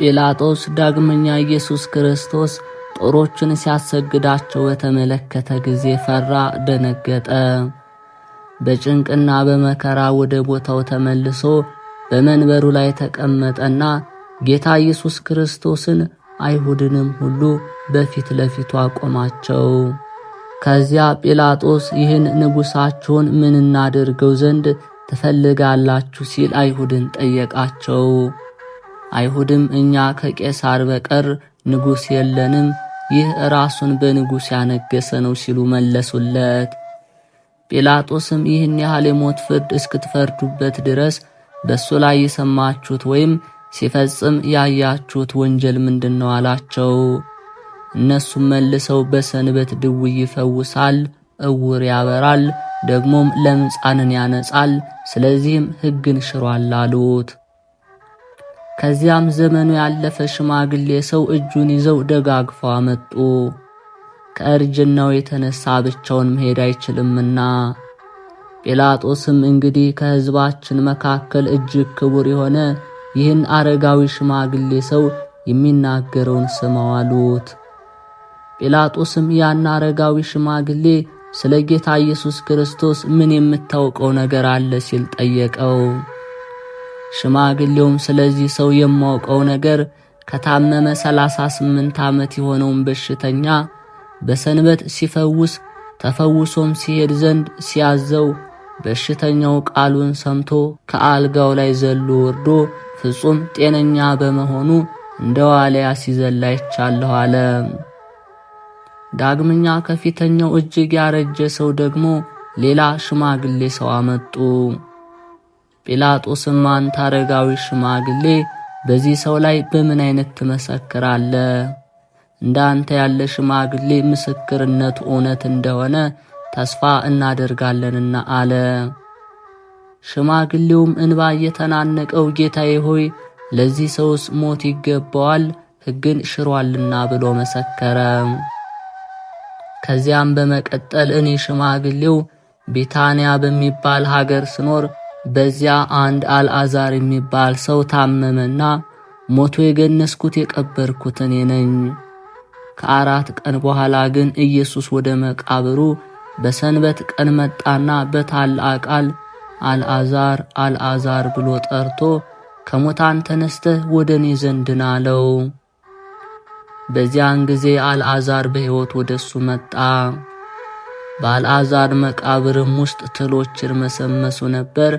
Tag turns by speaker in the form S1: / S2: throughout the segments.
S1: ጲላጦስ ዳግመኛ ኢየሱስ ክርስቶስ ጦሮችን ሲያሰግዳቸው በተመለከተ ጊዜ ፈራ፣ ደነገጠ። በጭንቅና በመከራ ወደ ቦታው ተመልሶ በመንበሩ ላይ ተቀመጠና ጌታ ኢየሱስ ክርስቶስን አይሁድንም ሁሉ በፊት ለፊቱ አቆማቸው። ከዚያ ጲላጦስ ይህን ንጉሣችሁን ምን እናደርገው ዘንድ ትፈልጋላችሁ ሲል አይሁድን ጠየቃቸው። አይሁድም እኛ ከቄሳር በቀር ንጉሥ የለንም፣ ይህ ራሱን በንጉሥ ያነገሰ ነው ሲሉ መለሱለት። ጲላጦስም ይህን ያህል የሞት ፍርድ እስክትፈርዱበት ድረስ በእሱ ላይ የሰማችሁት ወይም ሲፈጽም ያያችሁት ወንጀል ምንድን ነው አላቸው። እነሱም መልሰው በሰንበት ድውይ ይፈውሳል፣ እውር ያበራል፣ ደግሞም ለምጻንን ያነጻል፣ ስለዚህም ሕግን ሽሯል አሉት። ከዚያም ዘመኑ ያለፈ ሽማግሌ ሰው እጁን ይዘው ደጋግፈው አመጡ። ከእርጅናው የተነሳ ብቻውን መሄድ አይችልምና። ጲላጦስም እንግዲህ ከሕዝባችን መካከል እጅግ ክቡር የሆነ ይህን አረጋዊ ሽማግሌ ሰው የሚናገረውን ስማው አሉት። ጲላጦስም ያን አረጋዊ ሽማግሌ ስለ ጌታ ኢየሱስ ክርስቶስ ምን የምታውቀው ነገር አለ ሲል ጠየቀው። ሽማግሌውም ስለዚህ ሰው የማውቀው ነገር ከታመመ 38 ዓመት የሆነውን በሽተኛ በሰንበት ሲፈውስ ተፈውሶም ሲሄድ ዘንድ ሲያዘው በሽተኛው ቃሉን ሰምቶ ከአልጋው ላይ ዘሎ ወርዶ ፍጹም ጤነኛ በመሆኑ እንደ ዋልያ ሲዘል አይቻለሁ አለ። ዳግመኛ ከፊተኛው እጅግ ያረጀ ሰው ደግሞ ሌላ ሽማግሌ ሰው አመጡ። ጲላጦስም አንተ አረጋዊ ሽማግሌ በዚህ ሰው ላይ በምን አይነት ትመሰክራለህ? እንዳንተ ያለ ሽማግሌ ምስክርነቱ እውነት እንደሆነ ተስፋ እናደርጋለንና አለ። ሽማግሌውም እንባ እየተናነቀው ጌታዬ ሆይ ለዚህ ሰውስ ሞት ይገባዋል፣ ሕግን ሽሯልና ብሎ መሰከረ። ከዚያም በመቀጠል እኔ ሽማግሌው ቢታንያ በሚባል ሀገር ስኖር በዚያ አንድ አልዓዛር የሚባል ሰው ታመመና ሞቶ የገነስኩት የቀበርኩት እኔ ነኝ። ከ4 ቀን በኋላ ግን ኢየሱስ ወደ መቃብሩ በሰንበት ቀን መጣና በታላቅ ቃል አልዓዛር አልዓዛር ብሎ ጠርቶ ከሙታን ተነስተህ ወደ እኔ ዘንድ ና አለው። በዚያን ጊዜ አልዓዛር በሕይወት ወደ እሱ መጣ። በአልዓዛር መቃብርም ውስጥ ትሎች ይርመሰመሱ ነበር።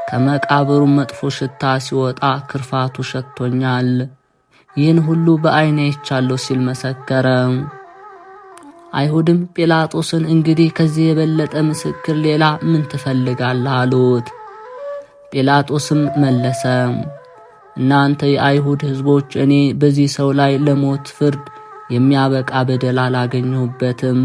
S1: ከመቃብሩ መጥፎ ሽታ ሲወጣ ክርፋቱ ሸቶኛል፣ ይህን ሁሉ በዓይኔ አይቻለሁ ሲል መሰከረ። አይሁድም ጲላጦስን እንግዲህ ከዚህ የበለጠ ምስክር ሌላ ምን ትፈልጋለህ? አሉት። ጲላጦስም መለሰ፣ እናንተ የአይሁድ ሕዝቦች እኔ በዚህ ሰው ላይ ለሞት ፍርድ የሚያበቃ በደል አላገኘሁበትም።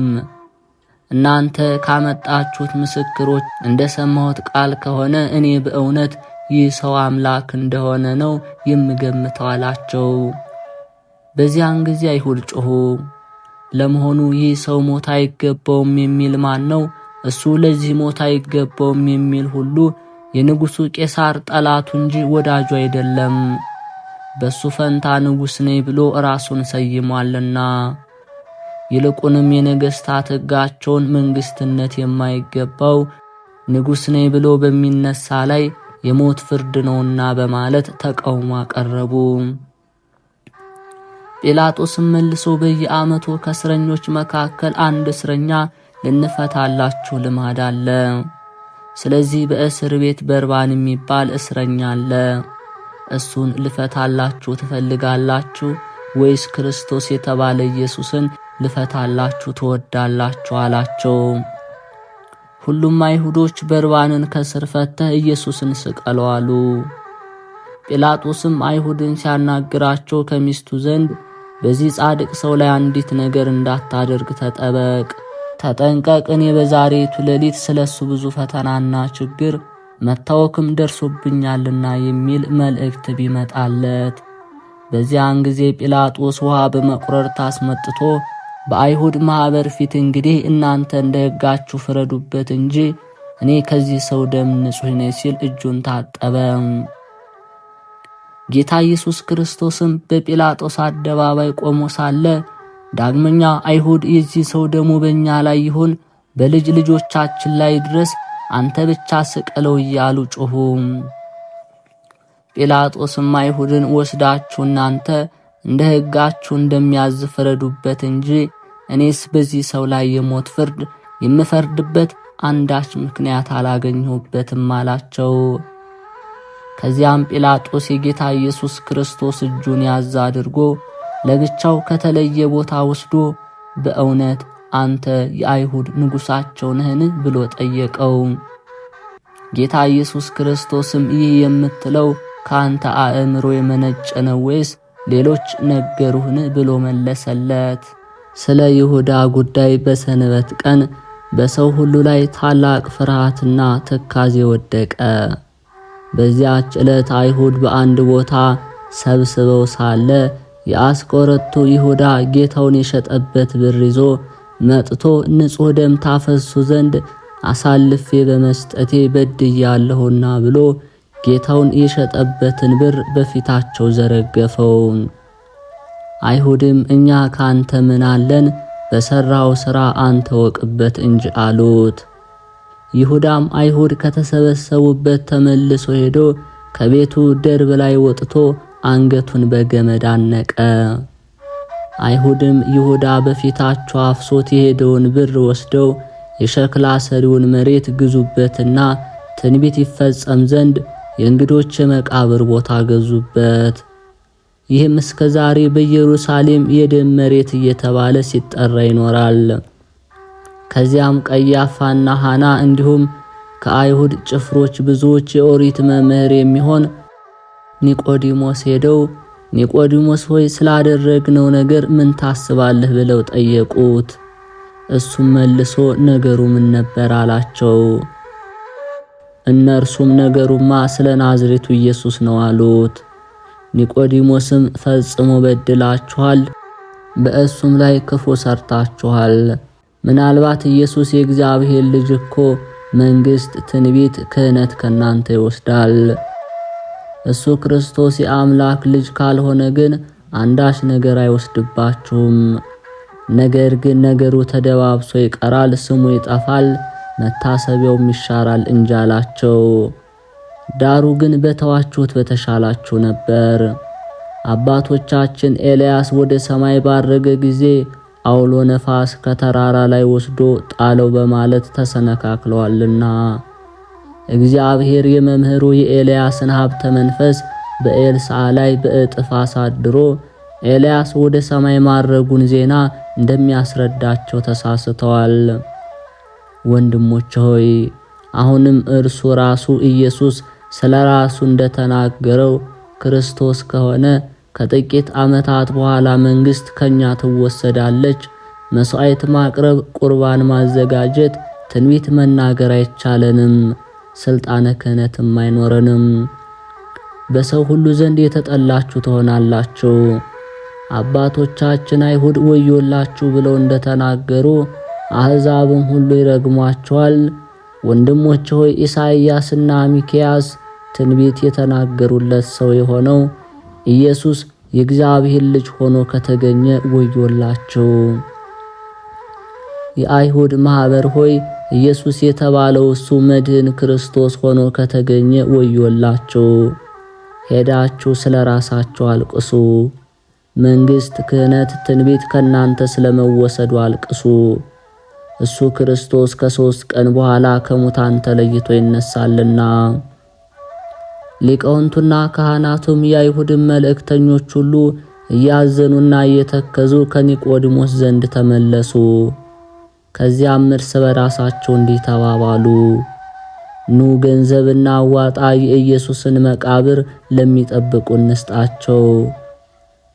S1: እናንተ ካመጣችሁት ምስክሮች እንደ ሰማሁት ቃል ከሆነ እኔ በእውነት ይህ ሰው አምላክ እንደሆነ ነው የምገምተው አላቸው። በዚያን ጊዜ አይሁድ ጮኹ፣ ለመሆኑ ይህ ሰው ሞት አይገባውም የሚል ማን ነው? እሱ ለዚህ ሞት አይገባውም የሚል ሁሉ የንጉሡ ቄሳር ጠላቱ እንጂ ወዳጁ አይደለም። በሱ ፈንታ ንጉሥ ነኝ ብሎ ራሱን ሰይሟልና። ይልቁንም የነገሥታት ሕጋቸውን መንግሥትነት የማይገባው ንጉሥ ነኝ ብሎ በሚነሳ ላይ የሞት ፍርድ ነውና በማለት ተቃውሞ አቀረቡ። ጲላጦስም መልሶ በየዓመቱ ከእስረኞች መካከል አንድ እስረኛ ልንፈታላችሁ ልማድ አለ። ስለዚህ በእስር ቤት በርባን የሚባል እስረኛ አለ። እሱን ልፈታላችሁ ትፈልጋላችሁ ወይስ ክርስቶስ የተባለ ኢየሱስን ልፈታላችሁ ትወዳላችሁ? አላቸው። ሁሉም አይሁዶች በርባንን ከእስር ፈተህ ኢየሱስን ስቀለው አሉ። ጲላጦስም አይሁድን ሲያናግራቸው ከሚስቱ ዘንድ በዚህ ጻድቅ ሰው ላይ አንዲት ነገር እንዳታደርግ ተጠበቅ፣ ተጠንቀቅ። እኔ በዛሬቱ ሌሊት ስለሱ ብዙ ፈተናና ችግር መታወክም ደርሶብኛልና የሚል መልእክት ቢመጣለት፣ በዚያን ጊዜ ጲላጦስ ውሃ በመቁረር አስመጥቶ በአይሁድ ማኅበር ፊት እንግዲህ እናንተ እንደ ሕጋችሁ ፍረዱበት እንጂ እኔ ከዚህ ሰው ደም ንጹሕ ነኝ ሲል እጁን ታጠበ። ጌታ ኢየሱስ ክርስቶስም በጲላጦስ አደባባይ ቆሞ ሳለ ዳግመኛ አይሁድ የዚህ ሰው ደሙ በእኛ ላይ ይሁን በልጅ ልጆቻችን ላይ ድረስ አንተ ብቻ ስቀለው እያሉ ጮኹ። ጲላጦስም አይሁድን ወስዳችሁ እናንተ እንደ ሕጋችሁ እንደሚያዝ ፍረዱበት እንጂ እኔስ በዚህ ሰው ላይ የሞት ፍርድ የምፈርድበት አንዳች ምክንያት አላገኘሁበትም አላቸው። ከዚያም ጲላጦስ የጌታ ኢየሱስ ክርስቶስ እጁን ያዝ አድርጎ ለብቻው ከተለየ ቦታ ወስዶ በእውነት አንተ የአይሁድ ንጉሣቸው ነህን? ብሎ ጠየቀው። ጌታ ኢየሱስ ክርስቶስም ይህ የምትለው ከአንተ አእምሮ የመነጨ ነው ወይስ ሌሎች ነገሩህን? ብሎ መለሰለት። ስለ ይሁዳ ጉዳይ በሰንበት ቀን በሰው ሁሉ ላይ ታላቅ ፍርሃትና ትካዜ ወደቀ። በዚያች ዕለት አይሁድ በአንድ ቦታ ሰብስበው ሳለ የአስቆረቱ ይሁዳ ጌታውን የሸጠበት ብር ይዞ መጥቶ ንጹሕ ደም ታፈሱ ዘንድ አሳልፌ በመስጠቴ በድያለሁና ብሎ ጌታውን የሸጠበትን ብር በፊታቸው ዘረገፈው። አይሁድም እኛ ካንተ ምን አለን? በሰራው ሥራ አንተ ወቅበት እንጂ አሉት። ይሁዳም አይሁድ ከተሰበሰቡበት ተመልሶ ሄዶ ከቤቱ ደርብ ላይ ወጥቶ አንገቱን በገመድ አነቀ። አይሁድም ይሁዳ በፊታቸው አፍሶት የሄደውን ብር ወስደው የሸክላ ሰሪውን መሬት ግዙበትና ትንቢት ይፈጸም ዘንድ የእንግዶች የመቃብር ቦታ ገዙበት። ይህም እስከ ዛሬ በኢየሩሳሌም የደም መሬት እየተባለ ሲጠራ ይኖራል። ከዚያም ቀያፋና ሃና እንዲሁም ከአይሁድ ጭፍሮች ብዙዎች የኦሪት መምህር የሚሆን ኒቆዲሞስ ሄደው ኒቆዲሞስ ሆይ ስላደረግነው ነገር ምን ታስባለህ? ብለው ጠየቁት። እሱም መልሶ ነገሩ ምን ነበር አላቸው። እነርሱም ነገሩማ ስለ ናዝሬቱ ኢየሱስ ነው አሉት። ኒቆዲሞስም ፈጽሞ በድላችኋል፣ በእሱም ላይ ክፉ ሰርታችኋል። ምናልባት ኢየሱስ የእግዚአብሔር ልጅ እኮ መንግስት፣ ትንቢት፣ ክህነት ከናንተ ይወስዳል። እሱ ክርስቶስ የአምላክ ልጅ ካልሆነ ግን አንዳች ነገር አይወስድባችሁም። ነገር ግን ነገሩ ተደባብሶ ይቀራል፣ ስሙ ይጠፋል፣ መታሰቢያውም ይሻራል እንጂ አላቸው። ዳሩ ግን በተዋችሁት በተሻላችሁ ነበር። አባቶቻችን ኤልያስ ወደ ሰማይ ባረገ ጊዜ አውሎ ነፋስ ከተራራ ላይ ወስዶ ጣለው በማለት ተሰነካክለዋልና። እግዚአብሔር የመምህሩ የኤልያስን ሀብተ መንፈስ በኤልሳ ላይ በእጥፍ አሳድሮ ኤልያስ ወደ ሰማይ ማረጉን ዜና እንደሚያስረዳቸው ተሳስተዋል። ወንድሞች ሆይ አሁንም እርሱ ራሱ ኢየሱስ ስለ ራሱ እንደተናገረው ክርስቶስ ከሆነ ከጥቂት ዓመታት በኋላ መንግስት ከኛ ትወሰዳለች። መስዋዕት ማቅረብ፣ ቁርባን ማዘጋጀት፣ ትንቢት መናገር አይቻለንም። ስልጣነ ክህነትም አይኖረንም። በሰው ሁሉ ዘንድ የተጠላችሁ ትሆናላችሁ። አባቶቻችን አይሁድ ወዮላችሁ ብለው እንደተናገሩ አሕዛብም ሁሉ ይረግሟቸዋል። ወንድሞች ሆይ ኢሳይያስና ሚክያስ ትንቢት የተናገሩለት ሰው የሆነው ኢየሱስ የእግዚአብሔር ልጅ ሆኖ ከተገኘ ወዮላቸው። የአይሁድ ማኅበር ሆይ ኢየሱስ የተባለው እሱ መድህን ክርስቶስ ሆኖ ከተገኘ ወዮላቸው። ሄዳችሁ ስለ ራሳችሁ አልቅሱ። መንግሥት፣ ክህነት፣ ትንቢት ከናንተ ስለመወሰዱ አልቅሱ። እሱ ክርስቶስ ከሦስት ቀን በኋላ ከሙታን ተለይቶ ይነሳልና። ሊቃውንቱና ካህናቱም የአይሁድን መልእክተኞች ሁሉ እያዘኑና እየተከዙ ከኒቆዲሞስ ዘንድ ተመለሱ። ከዚያም እርስ በራሳቸው እንዲህ ተባባሉ፣ ኑ ገንዘብና አዋጣ የኢየሱስን መቃብር ለሚጠብቁ እንስጣቸው።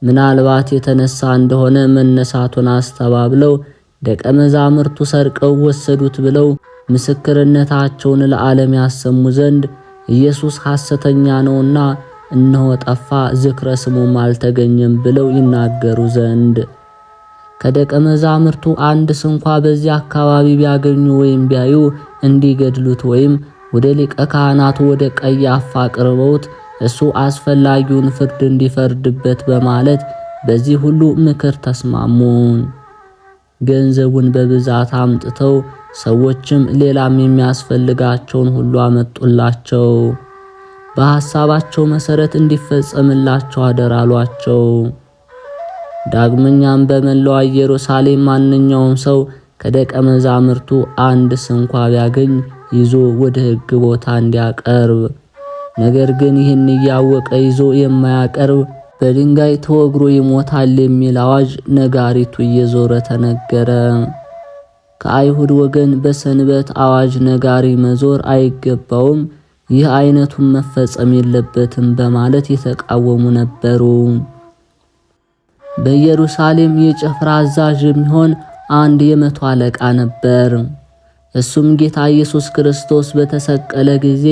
S1: ምናልባት የተነሳ እንደሆነ መነሳቱን አስተባብለው ደቀ መዛሙርቱ ሰርቀው ወሰዱት ብለው ምስክርነታቸውን ለዓለም ያሰሙ ዘንድ ኢየሱስ ሐሰተኛ ነውና እነሆ ጠፋ፣ ዝክረ ስሙም አልተገኘም ብለው ይናገሩ ዘንድ ከደቀ መዛሙርቱ አንድ ስንኳ በዚያ አካባቢ ቢያገኙ ወይም ቢያዩ እንዲገድሉት ወይም ወደ ሊቀ ካህናቱ ወደ ቀያፋ አቅርበውት እሱ አስፈላጊውን ፍርድ እንዲፈርድበት በማለት በዚህ ሁሉ ምክር ተስማሙ። ገንዘቡን በብዛት አምጥተው ሰዎችም ሌላም የሚያስፈልጋቸውን ሁሉ አመጡላቸው። በሐሳባቸው መሰረት እንዲፈጸምላቸው አደራሏቸው። ዳግመኛም በመላዋ ኢየሩሳሌም ማንኛውም ሰው ከደቀ መዛሙርቱ አንድ ስንኳ ቢያገኝ ይዞ ወደ ሕግ ቦታ እንዲያቀርብ፣ ነገር ግን ይህን እያወቀ ይዞ የማያቀርብ በድንጋይ ተወግሮ ይሞታል የሚል አዋጅ ነጋሪቱ እየዞረ ተነገረ። ከአይሁድ ወገን በሰንበት አዋጅ ነጋሪ መዞር አይገባውም፣ ይህ አይነቱን መፈጸም የለበትም በማለት የተቃወሙ ነበሩ። በኢየሩሳሌም የጭፍራ አዛዥ የሚሆን አንድ የመቶ አለቃ ነበር። እሱም ጌታ ኢየሱስ ክርስቶስ በተሰቀለ ጊዜ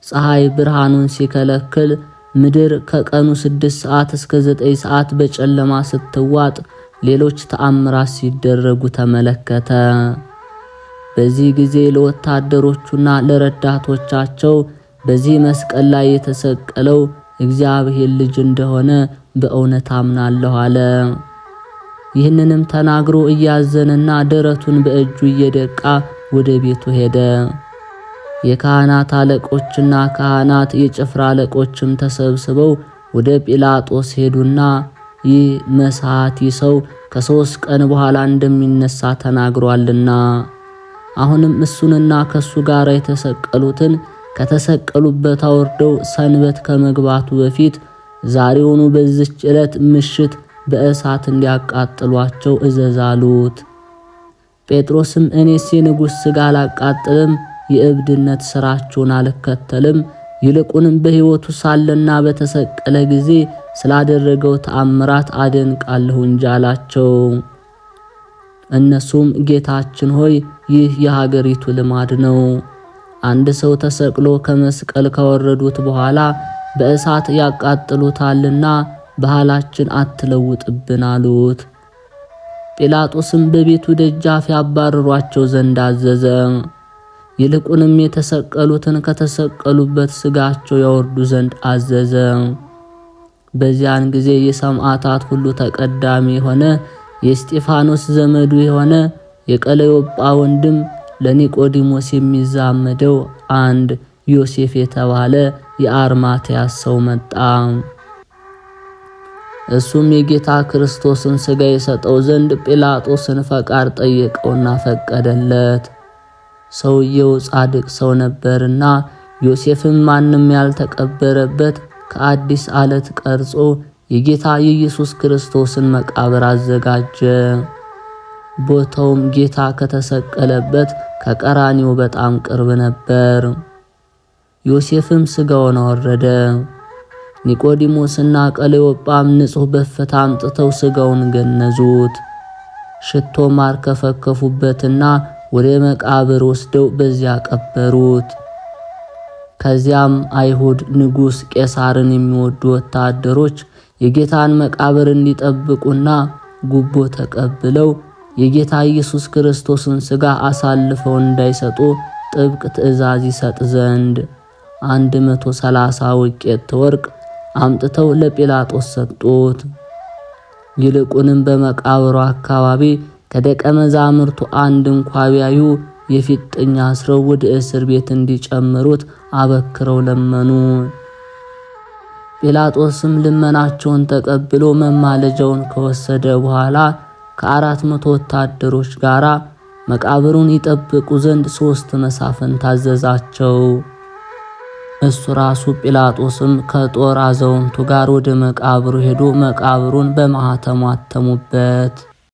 S1: ፀሐይ ብርሃኑን ሲከለክል ምድር ከቀኑ 6 ሰዓት እስከ 9 ሰዓት በጨለማ ስትዋጥ ሌሎች ተአምራት ሲደረጉ ተመለከተ። በዚህ ጊዜ ለወታደሮቹና ለረዳቶቻቸው በዚህ መስቀል ላይ የተሰቀለው እግዚአብሔር ልጅ እንደሆነ በእውነት አምናለሁ አለ። ይህንንም ተናግሮ እያዘነና ደረቱን በእጁ እየደቃ ወደ ቤቱ ሄደ። የካህናት አለቆችና ካህናት የጭፍራ አለቆችም ተሰብስበው ወደ ጲላጦስ ሄዱና ይህ መሳቲ ሰው ከ3 ቀን በኋላ እንደሚነሳ ተናግሯልና አሁንም እሱንና ከሱ ጋር የተሰቀሉትን ከተሰቀሉበት አውርደው ሰንበት ከመግባቱ በፊት ዛሬውኑ በዚች ዕለት ምሽት በእሳት እንዲያቃጥሏቸው እዘዛሉት። ጴጥሮስም እኔስ የንጉሥ ሥጋ አላቃጥልም፣ የእብድነት ሥራችሁን አልከተልም፣ ይልቁንም በሕይወቱ ሳለና በተሰቀለ ጊዜ ስላደረገው ተአምራት አደንቃለሁ እንጂ አላቸው። እነሱም ጌታችን ሆይ ይህ የሀገሪቱ ልማድ ነው። አንድ ሰው ተሰቅሎ ከመስቀል ካወረዱት በኋላ በእሳት ያቃጥሉታልና ባህላችን አትለውጥብን አሉት። ጲላጦስም በቤቱ ደጃፍ ያባረሯቸው ዘንድ አዘዘ። ይልቁንም የተሰቀሉትን ከተሰቀሉበት ስጋቸው ያወርዱ ዘንድ አዘዘ። በዚያን ጊዜ የሰማዕታት ሁሉ ተቀዳሚ የሆነ የእስጢፋኖስ ዘመዱ የሆነ የቀለዮጳ ወንድም ለኒቆዲሞስ የሚዛመደው አንድ ዮሴፍ የተባለ የአርማትያስ ሰው መጣ። እሱም የጌታ ክርስቶስን ሥጋ የሰጠው ዘንድ ጲላጦስን ፈቃድ ጠየቀውና ፈቀደለት። ሰውየው ጻድቅ ሰው ነበርና ዮሴፍም ማንም ያልተቀበረበት ከአዲስ አለት ቀርጾ የጌታ የኢየሱስ ክርስቶስን መቃብር አዘጋጀ። ቦታውም ጌታ ከተሰቀለበት ከቀራኒው በጣም ቅርብ ነበር። ዮሴፍም ስጋውን አወረደ። ኒቆዲሞስና ቀለዮጳም ንጹሕ በፍታ አምጥተው ስጋውን ገነዙት። ሽቶ ማር ከፈከፉበትና ወደ መቃብር ወስደው በዚያ ቀበሩት። ከዚያም አይሁድ ንጉሥ ቄሳርን የሚወዱ ወታደሮች የጌታን መቃብር እንዲጠብቁና ጉቦ ተቀብለው የጌታ ኢየሱስ ክርስቶስን ሥጋ አሳልፈው እንዳይሰጡ ጥብቅ ትእዛዝ ይሰጥ ዘንድ 130 ወቄት ወርቅ አምጥተው ለጲላጦስ ሰጡት። ይልቁንም በመቃብሩ አካባቢ ከደቀ መዛሙርቱ አንድ እንኳ ቢያዩ የፊጥኝ አስረው ወደ እስር ቤት እንዲጨምሩት አበክረው ለመኑ። ጲላጦስም ልመናቸውን ተቀብሎ መማለጃውን ከወሰደ በኋላ ከ400 ወታደሮች ጋር መቃብሩን ይጠብቁ ዘንድ ሶስት መሳፍንት ታዘዛቸው። እሱ ራሱ ጲላጦስም ከጦር አዛውንቱ ጋር ወደ መቃብሩ ሄዶ መቃብሩን በማኅተሙ አተሙበት።